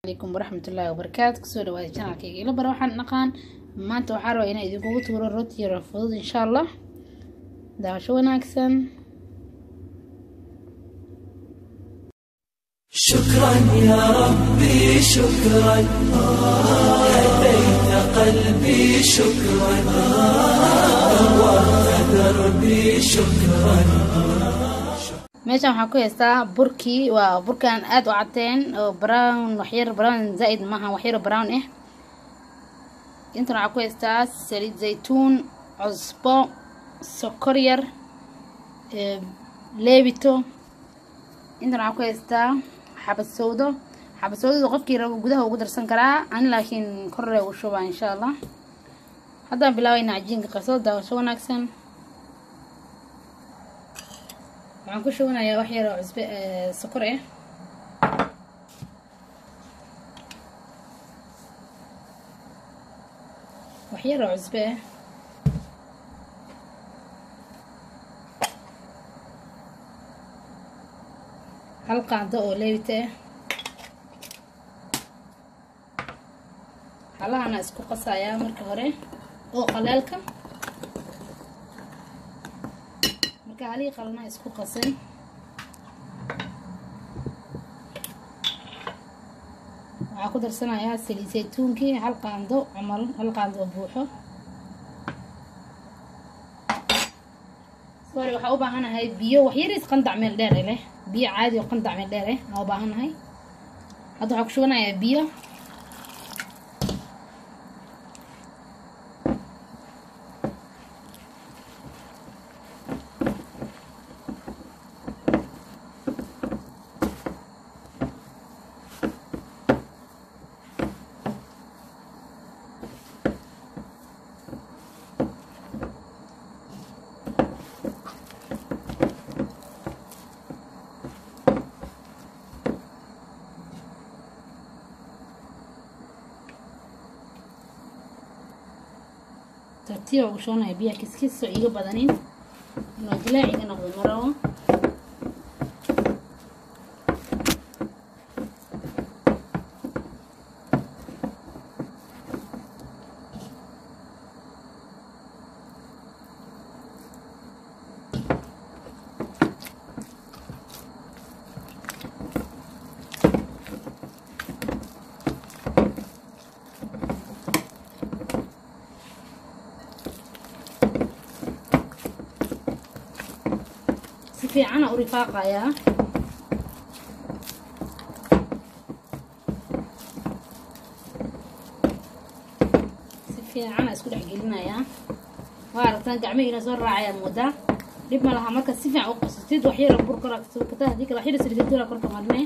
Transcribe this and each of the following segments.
Alaykum waraxmatullaahi wabarakaatu. Kusoo dhawaada channelkayga ila bara waxaan naqaan. Maanta waxaa rabaa inaan idinkugu tuuro rooti yar oo fudud, insha Allah. Daawasho wanaagsan. شكرا يا ربي، شكرا، هديت قلبي، شكرا، نورت دربي، شكرا. Meeshan waxaan ku haystaa burkii. Waa burkan aada u cadeen oo brown, waxyar brown zaaid maaha, waxyar brown ah. Intan waxaan ku haystaa saliid zaytuun, cusbo, sokor yar, leebito. Intan waxaan ku haystaa xabad sawdo. Xabad sawdada qofkii rabo gudaha ugu darsan karaa, ani laakiin korre ugu shubaa, insha Allah. Haddaan bilaabayna cajiinka qaso. Daawasho wanaagsan. Waxaan ku shubanayaa wax yar oo cusbe, sokor ah. Wax yar oo cusbe ah, hal qaado oo leebita ah. Halahana isku qasayaa marka hore oo qalaalka. Marka halihii qalna isku qasay, waxaa ku darsanayaa saliid saytuunkii, hal qaando camal, hal qaando oo buuxo. Sorry, waxaa u baahanahay biyo wax yariis, qandac meel dheer leh, biyo caadi oo qandac meel dheer eh aan u baahanahay. Hadda waxaa ku shubanayaa biyo. Tartiib ugu shubanaya biyaha, kiskis oo iga badanin, inuu dilaac iga noqdo ma rabo. Si fiicana u rifaaqayaa. Si fiicana isku dhex gelinayaa. Waa aragtaan, gacmihiina soo raacayaa moodaa. Dhib ma laha marka si fiican u qasatid. Wax yar bur kora kasoo kataa, haddii kale wax yar saliid saytuun korka marnay.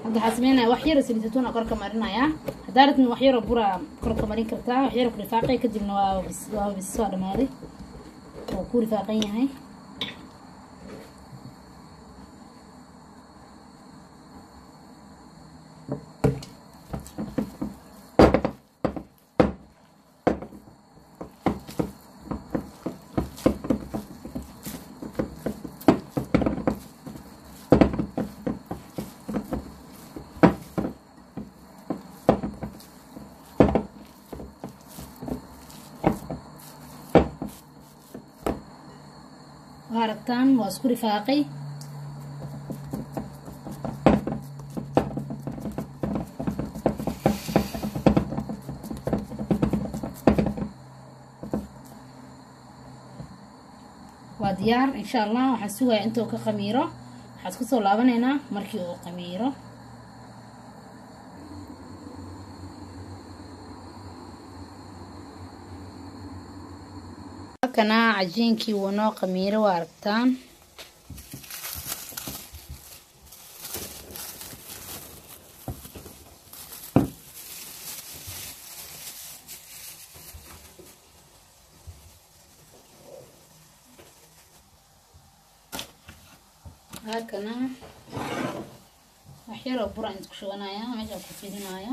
Hadda waxaa sameynaya wax yar saliid saytuun korka marinaya. Haddaa rabtid, wax yaroo bura korka marin kartaa, wax yar ku rifaaqay, kadibna waa bis waa dhamaaday oo ku rifaaqan yahay. Waa aragtaan, waa isku rifaaqay. Waa diyaar, insha Allah. Waxaan sugayaa intuu ka qamiiro. Waxaan isku soo laabanaynaa markii uu qamiiro. Halkana cajiinkii wuu noo qamiiro, waa aragtaan. Halkana. Waxyar oo bur aan isku shubanaya meesha ku fidinaya.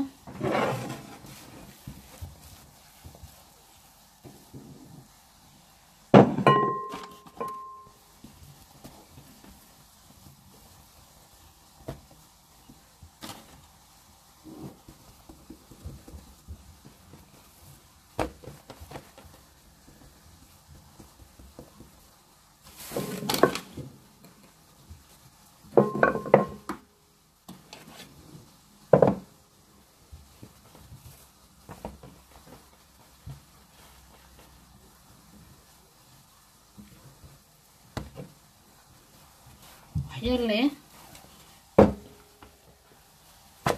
Waxyar leh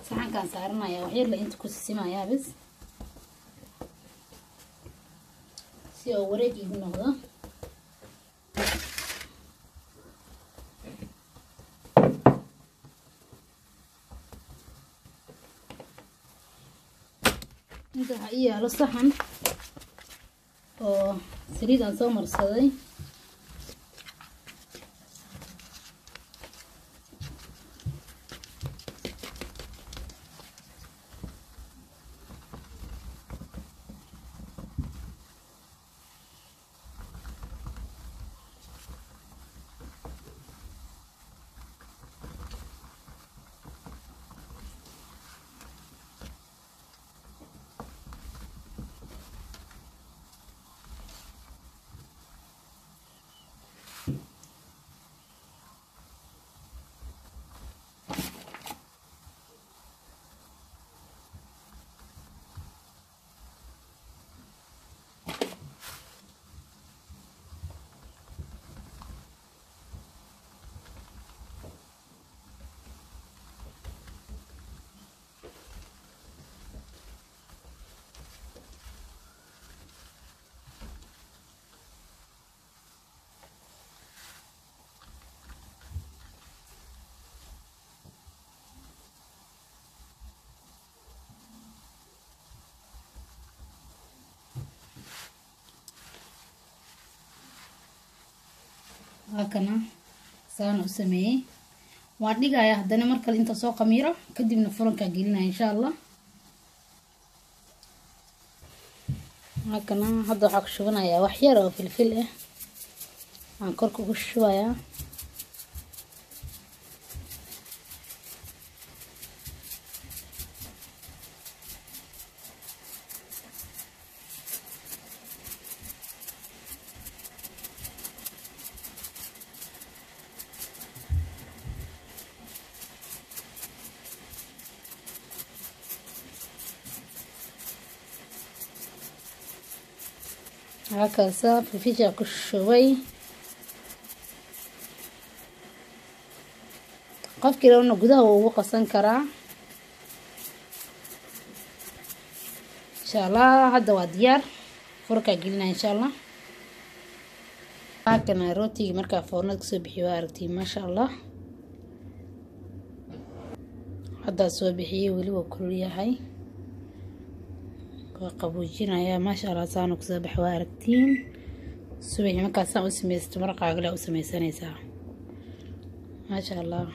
saxankaan saaranaya, waxyar leh inta ku sisimaya bis si oo wareeg igu noqdo. Inta waxaa ii yaalo saxan oo saliid aan soo marsaday. Waa kana saan u sameeyey, waan dhigaya haddana mar kale inta soo qamiiro, kadibna furankaa gelinaya insha Allah. Waa kana hadda waxaa ku shubanayaa wax yar oo filfil ah aan korka ugu shubayaa. Halkaasa filfisha ku shubay. Qofkii rabana gudaha wuu ugu qasan karaa insha Allah. Hadda waa diyaar, furkaa gelinaya insha Allah. Halkana rootigii markaa foornada kasoo bixiyo waa aragtay, maasha Allah. Haddaa soo bixiyey, weli waa kulul yahay, waa qaboojinaya, maasha Allah. Saanu kusoo bax waa aragtiin. Subaxii markaa saan u samaysato maraqaaga le u samaysanaysaa, maasha Allah.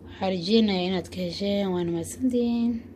Waxaa rajeynayaa inaad ka hesheen, waana mahadsantihiin.